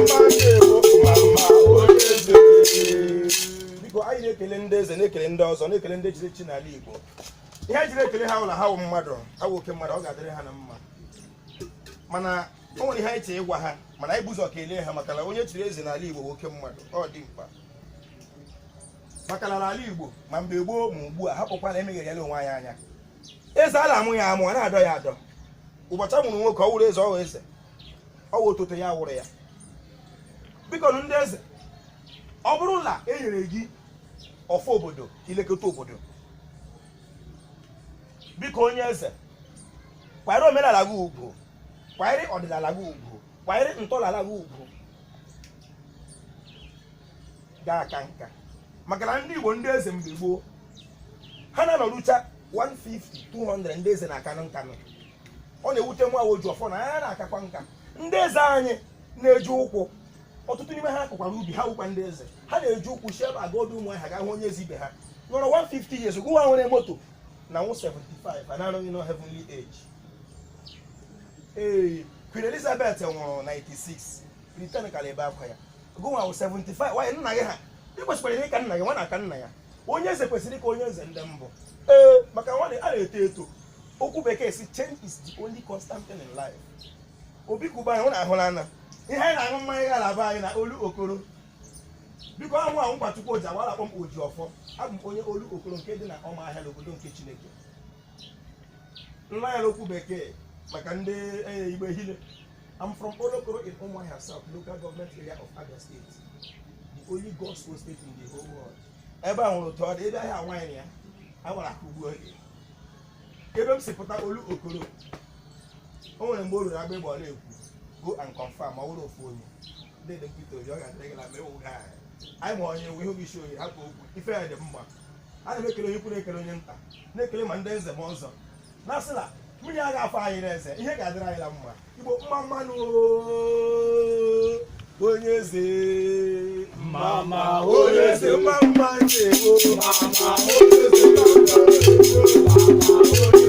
mma ndewo, mma mma onye eze. Biko, anyị na-ekele ndị eze, na-ekele ndị ọzọ, na-ekele ndị jiri chi n'ala Igbo. Ihe anyị jiri ekele ha wụ na ha wụ mmadụ, ha wụ oke mmadụ, ọ ga-adịrị ha na mma. Mana o nwere ihe anyị chee ịgwa ha, mana anyị bụ ụzọ kelee ha, maka na onye chiri eze n'ala Igbo bụ oke mmadụ, ọ dị mkpa. Maka na n'ala Igbo, ma mgbe gboo ma ugbu a, hapụkwa na emegherela onwe anyị anya. Eze a na-amụ ya amụ, a na-adọ ya adọ. Ụbọchị a mụrụ nwoke, ọ wụrụ eze, ọ wụ eze, ọ wụ ototo ya wụrụ ya. Biko nụ, ndị eze, ọ bụrụ na e nyere gị ọfọ obodo ilekọta obodo, biko, onye eze, kwanyere omenala gị ugwu, kwanyere ọdịnala gị ugwu, kwanyere ntọala gị ugwu, ga-aka nka. Maka na ndị Igbo, ndị eze mgbe gboo, ha na-anọrucha 150, 200. Ndị eze na-akanụ nkanụ. Ọ na-ewute nwa oji ọfọ na ya na-akakwa nka. Ndị eze anyị na-eji ụkwụ, ọtụtụ n'ime ha kụkwara ubi, ha wụkwa ndị eze, ha na-eji ụkwụ si ebe aga ọdụ Ụmụahịa ga hụ onye eze ibe ha nọrọ 150 years. Gụwa nwere moto na nwụ 75, and anọghị no heavenly age. Ee, Queen Elizabeth nwụrụ 96, Britain kara ebe akwa ya. Gụnwa wụ 75, wanyị nna gị ha. Ị kwesịkwara ịka nna gị, nwa na-aka nna ya. Onye eze kwesịrị ka onye eze ndị mbụ. Ee, maka nwa a na-eto eto. Okwu bekee si, "Change is the only constant thing in life." Obi Kuba anyị, hụ na ahụla na ihe anyị na-aṅụ mmanya gara be anyị na olu okoro. Biko, anwụ ahụ nkwachukwu oji agbara akpọ m oji ọfọ. Abụ m onye olu okoro nke dị na Ọmahịa, n'obodo nke Chineke. Nna ya n'okwu bekee maka ndị Igbo ehile, I'm from Olokoro in Umuahia South Local Government Area of Abia State, the only gospel state in the whole world. Ebe a nwere otu ọ dị ebe ahịa nwaanyị ya a gwara aka ugbu oge ebe m si pụta olu okoro. O nwere mgbe o ruru agba ịgba, ọ na-ekwu, "Go and confirm." Ọ bụrụ ofu onye dede m, Peter Obi, ọ ga-adịrị gị na mgbe ewu anyị ma onye ewu ihu gị isi oyi hapụ okwu ife ya dị mma. Ana m ekele onye ukwu, na-ekele onye nta, na-ekele ma ndị eze ma ọzọ, na-asị na mmiri a ga-afọ anyị n'eze, ihe ga-adịrị anyị na mma. Igbo, mma mmanụ, onye eze. Mama. Onye eze, mma mma, ndewo. Mama. Onye eze, mma mma, ndewo. Mama.